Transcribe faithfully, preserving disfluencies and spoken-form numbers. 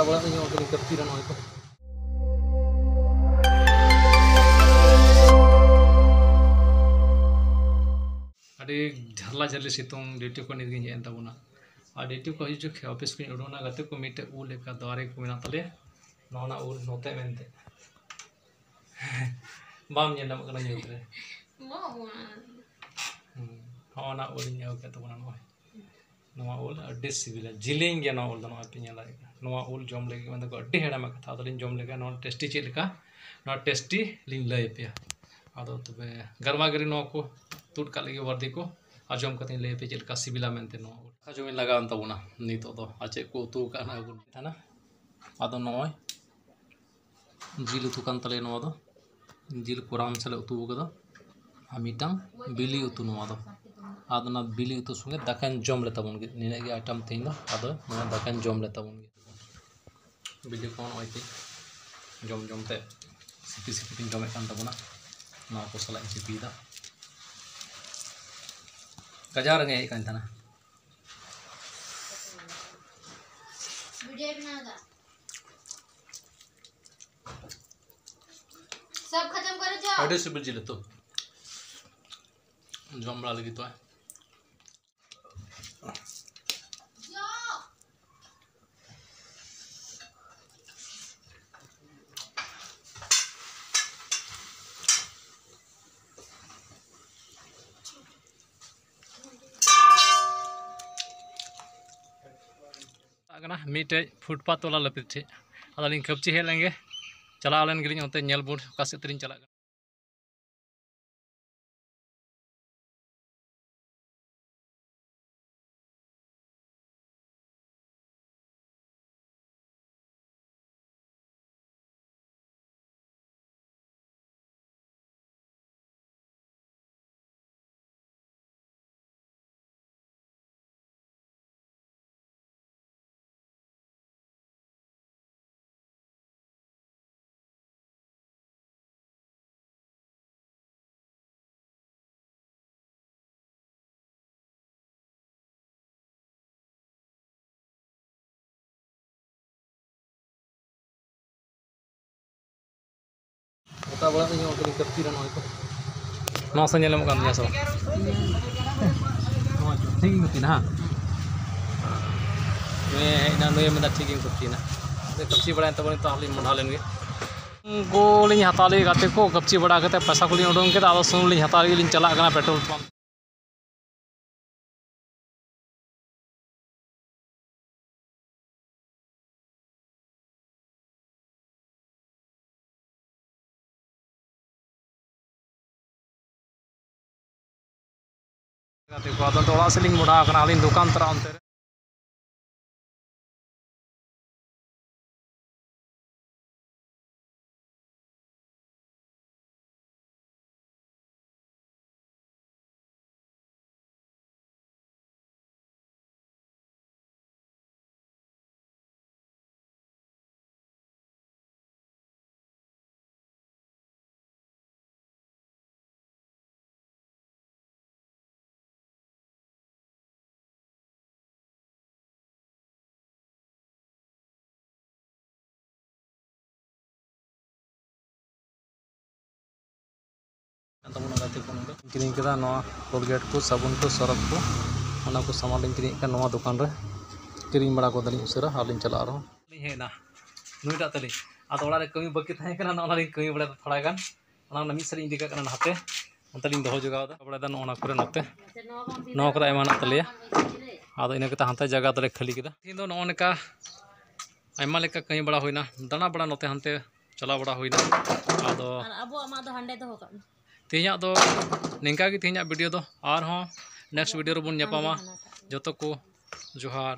ᱵᱟᱲᱟ ᱤᱧ ᱦᱚᱸ ᱠᱟᱹᱴᱤᱡ ᱠᱟᱹᱯᱛᱤ ᱨᱮ ᱱᱚᱜᱼᱚᱭ ᱠᱚ᱾ ᱟᱹᱰᱤ ᱡᱷᱟᱨᱞᱟ ᱡᱷᱟᱹᱨᱞᱤ ᱥᱤᱛᱩᱝ, ᱰᱤᱭᱩᱴᱤ ᱠᱷᱚᱱ ᱱᱤᱛ ᱜᱤᱧ ᱦᱮᱡ ᱮᱱ ᱛᱟᱵᱚᱱᱟ᱾ ᱟᱨ ᱰᱤᱭᱩᱴᱤ ᱠᱚ ᱦᱤᱡᱩᱜ ᱡᱚᱠᱷᱮᱡ ᱚᱯᱷᱤᱥ ᱠᱷᱚᱱᱤᱧ ᱩᱰᱩᱠ ᱮᱱᱟ, ᱜᱟᱛᱮ ᱠᱚ ᱢᱤᱫᱴᱮᱡ ᱩᱞ ᱞᱮᱠᱟ ᱫᱟᱨᱮ ᱠᱚ ᱢᱮᱱᱟᱜ ᱛᱟᱞᱮᱭᱟ, ᱱᱚᱜᱼᱚ ᱱᱟ ᱩᱞ ᱱᱚᱛᱮ ᱢᱮᱱᱛᱮ᱾ ᱵᱟᱢ ᱧᱮᱞ ᱧᱟᱢᱚᱜ ᱠᱟᱱᱟ ᱧᱩᱛ ᱨᱮ᱾ ᱦᱩᱸ, ᱦᱚᱸᱜᱼᱚ ᱱᱟ ᱩᱞᱤᱧ ᱟᱹᱜᱩ ᱠᱮᱫ ᱛᱟᱵᱚᱱᱟ ᱱᱚᱜᱼᱚᱭ᱾ ᱱᱚᱣᱟ ᱩᱞ ᱟᱹᱰᱤ ᱥᱤᱵᱤᱞᱟ, ᱡᱤᱞᱤᱧ ᱜᱮᱭᱟ ᱱᱚᱣᱟ ᱩᱞ ᱫᱚ, ᱱᱚᱜᱼᱚᱭ ᱯᱮ ᱧᱮᱞ ᱫᱟᱲᱮᱭᱟᱜ ᱠᱟᱱᱟ᱾ ᱱᱚᱣᱟ ᱩᱞ ᱡᱚᱢ ᱞᱟᱹᱜᱤᱫ ᱢᱮᱱ ᱫᱟᱠᱚ ᱟᱹᱰᱤ ᱦᱮᱲᱮᱢᱟ ᱠᱟᱛᱷᱟ, ᱟᱫᱚᱞᱤᱧ ᱡᱚᱢ ᱞᱮᱜᱟ ᱱᱚᱣᱟ ᱴᱮᱥᱴᱤ ᱪᱮᱫ ᱞᱮᱠᱟ, ᱱᱚᱣᱟ ᱴᱮᱥᱴᱤ ᱞᱤᱧ ᱞᱟᱹᱭ ᱟᱯᱮᱭᱟ᱾ ᱟᱫᱚ ᱛᱚᱵᱮ ᱜᱟᱨᱢᱟ ᱜᱟᱹᱨᱤ ᱱᱚᱣᱟ ᱠᱚ ᱛᱩᱫ ᱠᱟᱜ ᱞᱟᱹᱜᱤᱫ ᱵᱟᱨᱫᱤ ᱠᱚ, ᱟᱨ ᱡᱚᱢ ᱠᱟᱛᱮᱧ ᱞᱟᱹᱭ ᱟᱯᱮᱭᱟ ᱪᱮᱫ ᱞᱮᱠᱟ ᱥᱤᱵᱤᱞᱟ ᱢᱮᱱᱛᱮ ᱱᱚᱣᱟ ᱩᱞ᱾ ᱫᱟᱠᱟ ᱡᱚᱢᱤᱧ ᱞᱟᱜᱟᱣᱮᱱ ᱛᱟᱵᱚᱱᱟ ᱱᱤᱛᱚᱜ ᱫᱚ, ᱟᱨ ᱪᱮᱫ ᱠᱚ ᱩᱛᱩ ᱟᱠᱟᱫ ᱱᱟᱜ ᱵᱚᱱ ᱛᱟᱦᱮᱱᱟ᱾ ᱟᱫᱚ ᱱᱚᱜᱼᱚᱭ ᱡᱤᱞ ᱩᱛᱩ ᱠᱟᱱ ᱛᱟᱞᱮᱭᱟ ᱱᱚᱣᱟ ᱫᱚ᱾ ᱡᱤᱞ ᱠᱚᱨᱟ ᱢᱟᱪᱷᱟ ᱞᱮ ᱩᱛᱩ ᱟᱠᱟᱫᱟ᱾ ᱟᱨ ᱢᱤᱫᱴᱟᱝ ᱵᱤᱞᱤ ᱩᱛᱩ ᱱᱚᱣᱟ ᱫᱚ᱾ ᱟᱫᱚ ᱚᱱᱟ ᱵᱤᱞᱤ ᱩᱛᱩ ᱥᱚᱸᱜᱮ ᱫᱟᱠᱟᱧ ᱡᱚᱢ ᱞᱮ ᱛᱟᱵᱚᱱ ᱜᱮ᱾ ᱱᱤᱱᱟᱹᱜ ᱜᱮ ᱟᱭᱴᱮᱢ ᱛᱮᱦᱮᱧ ᱫᱚ᱾ ᱟᱫᱚ ᱱᱚᱣᱟ ᱫᱟᱠᱟᱧ ᱡᱚᱢ ᱞᱮ ᱛᱟᱵᱚᱱ ᱜᱮ᱾ ᱵᱤᱞᱤ ᱠᱚ ᱱᱚᱜᱼᱚᱭ ᱛᱮ ᱡᱚᱢ ᱡᱚᱢ ᱛᱮ ᱥᱤᱯᱤ ᱥᱤᱯᱤ ᱛᱤᱧ ᱡᱚᱢᱮᱫ ᱠᱟᱱ ᱛᱟᱵᱚᱱᱟ᱾ ᱱᱚᱣᱟ ᱠᱚ ᱥᱟᱞᱟᱜ ᱤᱧ ᱥᱤᱯᱤᱭᱮᱫᱟ᱾ ᱠᱟᱡᱟᱣ ᱨᱮᱸᱜᱮᱡ ᱠᱟᱱ ᱛᱟᱦᱮᱱᱟ᱾ वीडियो बनाओ। सब खत्म करो, जाओ। ᱟᱹᱰᱤ ᱥᱤᱵᱤᱞ ᱡᱤᱞ ᱩᱛᱩ᱾ ᱡᱚᱢ ᱵᱟᱲᱟ ᱞᱟᱹᱜᱤᱫ ᱛᱚ᱾ ᱪᱟᱞᱟᱜ ᱠᱟᱱᱟ ᱢᱤᱫᱴᱮᱡ ᱯᱷᱩᱴᱯᱟᱛ ᱛᱚᱞᱟ ᱞᱟᱹᱯᱤᱛ ᱴᱷᱮᱡ᱾ ᱟᱫᱚ ᱞᱤᱧ ᱠᱷᱟᱹᱯᱪᱤ ᱦᱮᱡ ᱞᱮᱱ ᱜᱮ, ᱪᱟᱞᱟᱣ ᱞᱮᱱ ᱜᱮᱞᱤᱧ ᱚᱱᱛᱮ ᱧᱮᱞ ᱵᱩᱴ ᱚᱠᱟ ᱥᱮᱫ ᱛᱮᱞᱤᱧ ᱪᱟᱞᱟᱜ ᱠᱟᱱᱟ᱾ ᱚᱲᱟᱜ ᱤᱧ ᱦᱚᱸ ᱠᱟᱹᱴᱤᱡ ᱠᱟᱹᱯᱪᱤ ᱨᱮ ᱱᱚᱜᱼᱚᱭ ᱛᱚ᱾ ᱱᱚᱣᱟ ᱥᱮ ᱧᱮᱞ ᱧᱟᱢᱚᱜ ᱠᱟᱱ ᱜᱮᱭᱟ ᱥᱮ ᱵᱟᱝ? ᱱᱚᱣᱟ ᱪᱚ, ᱴᱷᱤᱠ ᱜᱮ ᱠᱟᱹᱯᱪᱤ ᱱᱟ, ᱦᱟᱸ? ᱱᱩᱭᱮ ᱦᱮᱡ ᱮᱱᱟ, ᱱᱩᱭᱮ ᱢᱮᱱᱫᱟ ᱴᱷᱤᱠ ᱜᱮᱢ ᱠᱟᱹᱯᱪᱤᱭᱮᱱᱟ᱾ ᱟᱫᱚ ᱠᱟᱹᱯᱪᱤ ᱵᱟᱲᱟᱭᱮᱱ ᱛᱟᱵᱚᱱ ᱱᱤᱛᱚᱜ ᱟᱨ ᱞᱤᱧ ᱢᱚᱰᱷᱟ ᱞᱮᱱ ᱜᱮ᱾ ᱠᱚᱞᱤᱧ ᱦᱟᱛᱟᱣ ᱞᱟᱹᱜᱤᱫ ᱜᱟᱛᱮ ᱠᱚ, ᱠᱟᱹᱯᱪᱤ ᱵᱟᱲᱟ ᱠᱟᱛᱮ ᱯᱚᱭᱥᱟ ᱠᱚᱞᱤᱧ ᱩᱰᱩᱝ ᱠᱮᱫᱟ᱾ ᱟᱫᱚ ᱥᱩᱱᱩᱢ ᱞᱤᱧ ᱦᱟᱛᱟᱣ ᱞᱟᱹᱜᱤᱫ ᱞᱤᱧ ᱪᱟᱞᱟᱜ ᱠᱟᱱᱟ ᱯᱮᱴᱨᱳᱞ ᱯᱟᱢᱯ᱾ ᱜᱟᱛᱮ ᱠᱚ, ᱟᱫᱚ ᱱᱤᱛᱚᱜ ᱚᱲᱟᱜ ᱥᱮᱫ ᱞᱤᱧ ᱢᱚᱰᱷᱟ ᱟᱠᱟᱱᱟ, ᱟᱹᱞᱤᱧ ᱫᱚᱠᱟᱱ ᱛᱚᱨᱟ ᱚᱱᱛᱮ ᱨᱮ᱾ ᱠᱟᱱ ᱛᱟᱵᱚᱱᱟ ᱜᱟᱛᱮ ᱠᱚ ᱱᱚᱰᱮ᱾ ᱠᱤᱨᱤᱧ ᱠᱮᱫᱟ ᱱᱚᱣᱟ ᱠᱳᱞᱜᱮᱴ ᱠᱚ, ᱥᱟᱵᱚᱱ ᱠᱚ, ᱥᱚᱨᱯ ᱠᱚ, ᱚᱱᱟ ᱠᱚ ᱥᱟᱢᱟᱱ ᱞᱤᱧ ᱠᱤᱨᱤᱧᱮᱫ ᱠᱟᱱ ᱱᱚᱣᱟ ᱫᱚᱠᱟᱱ ᱨᱮ᱾ ᱠᱤᱨᱤᱧ ᱵᱟᱲᱟ ᱠᱚᱫᱟᱞᱤᱧ ᱩᱥᱟᱹᱨᱟ ᱟᱨ ᱞᱤᱧ ᱪᱟᱞᱟᱜᱼᱟ ᱟᱨᱦᱚᱸ᱾ ᱞᱤᱧ ᱦᱮᱡ ᱮᱱᱟ ᱱᱩᱭᱴᱟᱜ ᱛᱟᱹᱞᱤᱧ, ᱟᱫᱚ ᱚᱲᱟᱜ ᱨᱮ ᱠᱟᱹᱢᱤ ᱵᱟᱹᱠᱤ ᱛᱟᱦᱮᱸ ᱠᱟᱱᱟ, ᱚᱱᱟ ᱞᱤᱧ ᱠᱟᱹᱢᱤ ᱵᱟᱲᱟᱭᱮᱫᱟ ᱛᱷᱚᱲᱟ ᱜᱟᱱ᱾ ᱚᱱᱟ ᱨᱮᱱᱟᱜ ᱢᱤᱫ ᱥᱮᱫ ᱤᱧ ᱤᱫᱤ ᱠᱟᱜ ᱠᱟᱱᱟ ᱱᱟᱛᱮ, ᱚᱱᱛᱮ ᱞᱤᱧ ᱫᱚᱦᱚ ᱡᱚᱜᱟᱣ ᱮᱫᱟ᱾ ᱵᱟᱲᱟᱭᱮᱫᱟ ᱱᱚᱜᱼᱚ ᱱᱚᱣᱟ ᱠᱚᱨᱮ ᱱᱚᱛᱮ, ᱱᱚᱣᱟ ᱠᱚᱨᱮ ᱟᱭᱢᱟ ᱦᱮᱱᱟᱜ ᱛᱟᱞᱮᱭᱟ᱾ ᱟᱫᱚ ᱤᱱᱟᱹ ᱠᱟᱛᱮ ᱦᱟᱱᱛᱮ ᱡᱟᱭᱜᱟ ᱫᱚᱞᱮ ᱠᱷᱟᱹᱞᱤ ᱠᱮᱫᱟ᱾ ᱛᱮᱦᱮᱧ ᱫᱚ ᱱᱚᱜᱼᱚ ᱱᱚᱝᱠᱟ ᱟᱭᱢᱟ ᱞᱮᱠᱟ ᱠᱟᱹᱢᱤ ᱵᱟᱲᱟ ᱦᱩᱭᱱᱟ, ᱫᱟᱬᱟ ᱵᱟᱲᱟ ᱱᱚᱛᱮ ᱦᱟᱱᱛᱮ ᱪᱟᱞᱟᱣ ᱵᱟᱲᱟ ᱦᱩᱭᱱᱟ᱾ ᱟᱫᱚ ᱟᱨ ᱟᱵᱚᱣᱟᱜ ᱢᱟ ᱫᱚ ᱦᱟᱸᱰᱮ ᱫᱚᱦᱚ ᱠᱟᱜ ᱢᱮ᱾ ᱛᱮᱦᱮᱧᱟᱜ ᱫᱚ ᱱᱤᱝᱠᱟ ᱜᱮ, ᱛᱮᱦᱮᱧᱟᱜ ᱵᱷᱤᱰᱤᱭᱳ ᱫᱚ᱾ ᱟᱨᱦᱚᱸ ᱱᱮᱠᱥᱴ ᱵᱷᱤᱰᱤᱭᱳ ᱨᱮᱵᱚᱱ ᱧᱟᱯᱟᱢᱟ᱾ ᱦᱟᱸᱰᱮ ᱦᱟᱱᱟᱴᱟᱜ᱾ ᱡᱚᱛᱚ ᱠᱚ ᱡᱚᱦᱟᱨ᱾